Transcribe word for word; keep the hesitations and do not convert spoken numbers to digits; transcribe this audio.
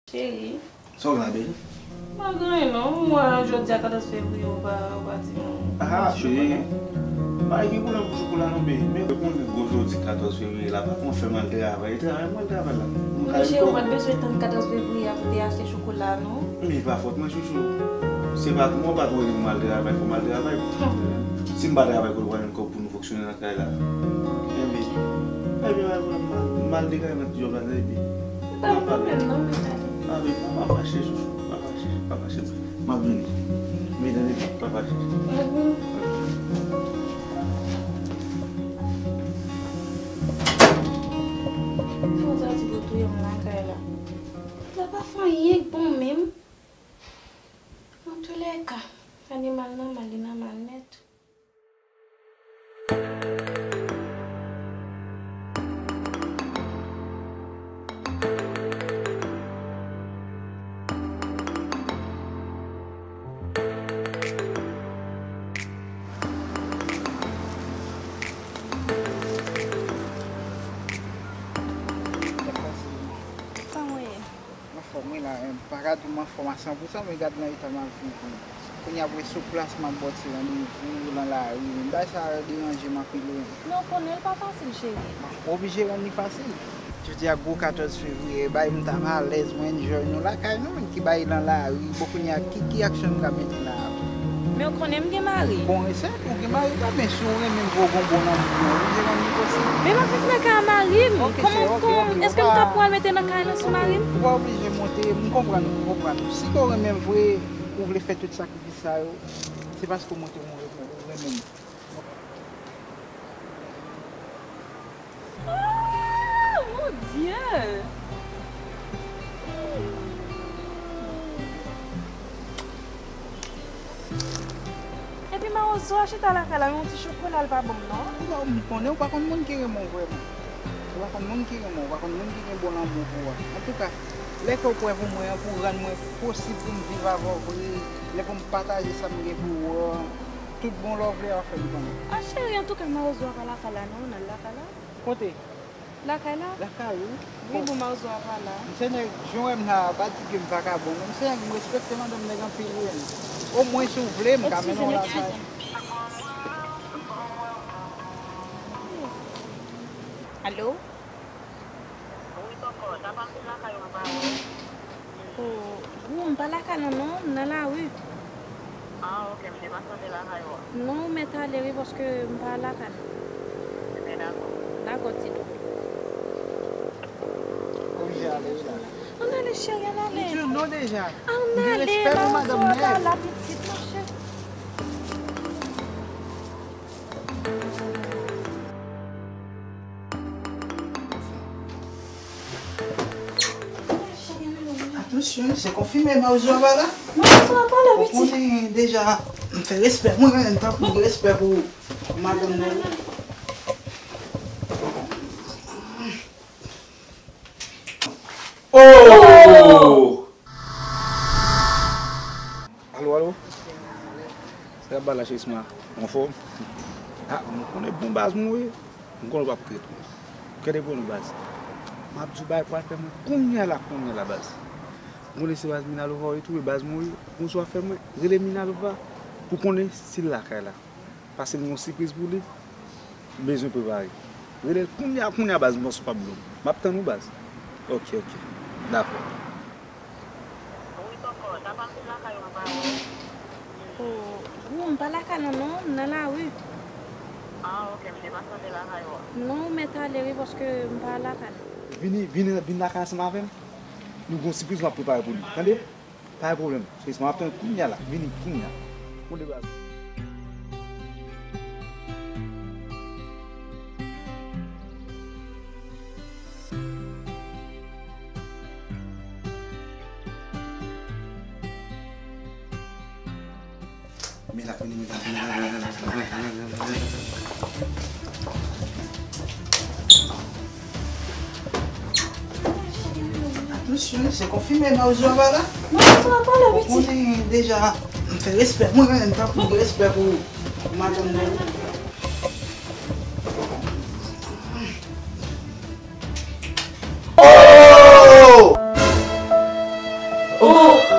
Cheri. Sa w gen la, baby? M pa gen anyen non. M wè jodi a katòz fevriye, ou pa, ou pa di m. Ah, cheri. Pa gen pwoblèm pou chokola non, baby. Men ou konnen gwo jodi katòz fevriye la, pa konn fè m al travay. E travay mwen al travay la. Men cheri, ou pa t bezwen tann katòz fevriye a pou te achte chokola non. Men e pa fòt mwen, chouchou. Se patwon an, patwon an di m al travay, fò m al travay. Si m pa travay, kote w pral jwenn kòb pou nou fonksyone nan kay la? Enben, enben, pa gen pwoblèm, m al, m al dekale nan ti djòb la, epi n a pale. Pa gen pwoblèm non, men ale. Ah, baby, pa fache, chouchou, pa fache, pa fache. M ap vini. Men tande, pa fache. Mhm. Fò w ta di pou touye m lakay la. La pa fè anyen k bon menm. Antoulèka, animal nòmal, li nòmal nèt. Kòman w ye? Anfòm wi la, m pa ka di w m anfòm a san pou san, men gad nan eta m ap viv wi. Kounye a pou sou plas m ap ba w ti randevou nan lari wi. Bagay sa yo deranje m anpil wi. Men w konnen l pa fasil, cheri. M oblije rann li fasil. Jodi a gwo katòz fevriye, bay m ta m alèz, mwen enjoy nou lakay nou, men ki bay nan lari, bon kounye a ki, ki aksyon m ka mete la? Men w konnen m gen mari. Bon, e sèten ou gen mari, pa, men si w renmen m vre, w gon bon lanmou pou mwen, ou oblije rann li posib. Men m ap viv nan kay a mari m. Ok, kòman, kòman, èske m ka pral mete nan kay lan sou mari m? Ou pa oblije monte, m konprann ou, m konprann ou. Si ke w renmen m vre, ou vle fè tout sakrifis sa yo, se paske w montre m ou renmen m. Oh, mon Dieu! Epi mawozo a chita lakay la, yon ti chokola l pa ban m non. Ou pa, m konnen ou pa konn moun ki renmen w vrèman. Ou pa konn moun ki renmen w, ou pa konn moun ki gen bon lanmou pou ou a. Antouka, lè ke w prè pou mwen an, pou w rann mwen posib pou m viv avè w vre, lè pou m pataje sa m gen pou ou an, tout bon love lè w ap fè m konnen. A cheri, antouka mawozo a pa lakay la non, n al lakay la. Kote? Lakay la? Lakay ou? Wi, bon, mawozo a pa la. Misye nèg, jan w wè m la a, pa di ke m vakabon non. Misye nèg, m respekte madanm nèg anpil wi. Omwen si w vle, m ka mennen w lakay. Alo? Wi, Kòkòt, apa m vin lakay ou m pa wè w? Oh, gou, m pa lakay lan non, m nan lari. Ah, ok, m te pa tande lakay ou a. Non, ou mèt ale wi, paske m pa lakay lan. Ebyen, dakò. Dakò, ti dou. Oblije ale wi la. Ann ale, cheri, ann ale. Di w non deja. Ann ale, mawozo a pa la, pitit, mache. Atansyon, se konfime, mawozo a pa la. Mawozo a pa la, pitit. Ou konnen deja, m fè respè mwen, m tankou respè pou madanm nan. Oh! Alo, alo. Sa k ap bay la, Cherisma? Ou anfòm? Ah, m konnen bon baz mwen ye. M konnen w p ap trete mwen. Kite pou nou, baz. M ap di w bagay pral fè mwen kounye a la, kounye a la, baz. M konnen se baz Minalova w ye tou, e baz mwen ye. Gon swa fè mwen, rele Minalova pou konnen si l lakay la. Pase m gon sipriz pou li. M bezwen prepare. Rele l kounye a, kounye a, baz, m panse w p ap blo m. M ap tann ou, baz. Ok, ok. Dakò. Wi, Kòkòt, apa m vin lakay ou m pa wè w? Oh, gou, m pa lakay lan non, m nan lari. Ah, ok, m te pa tande lakay ou a. Non, ou mèt ale wi, paske m pa lakay lan. Vini, vini, vin lakay ansanm avè m. Nou gon sipriz m ap prepare pou li. Tande? Pa gen pwoblèm. Cherisma, m ap tann ou kounye a la. Vini kounye a. Kounye a. Men l ap vini, men l ap vini. Atansyon, se konfime, mawozo a pa la. Mawozo a pa la, pitit. Ou konnen deja, m fè respè mwen, m tankou respè pou madanm nan. Oh! Ou,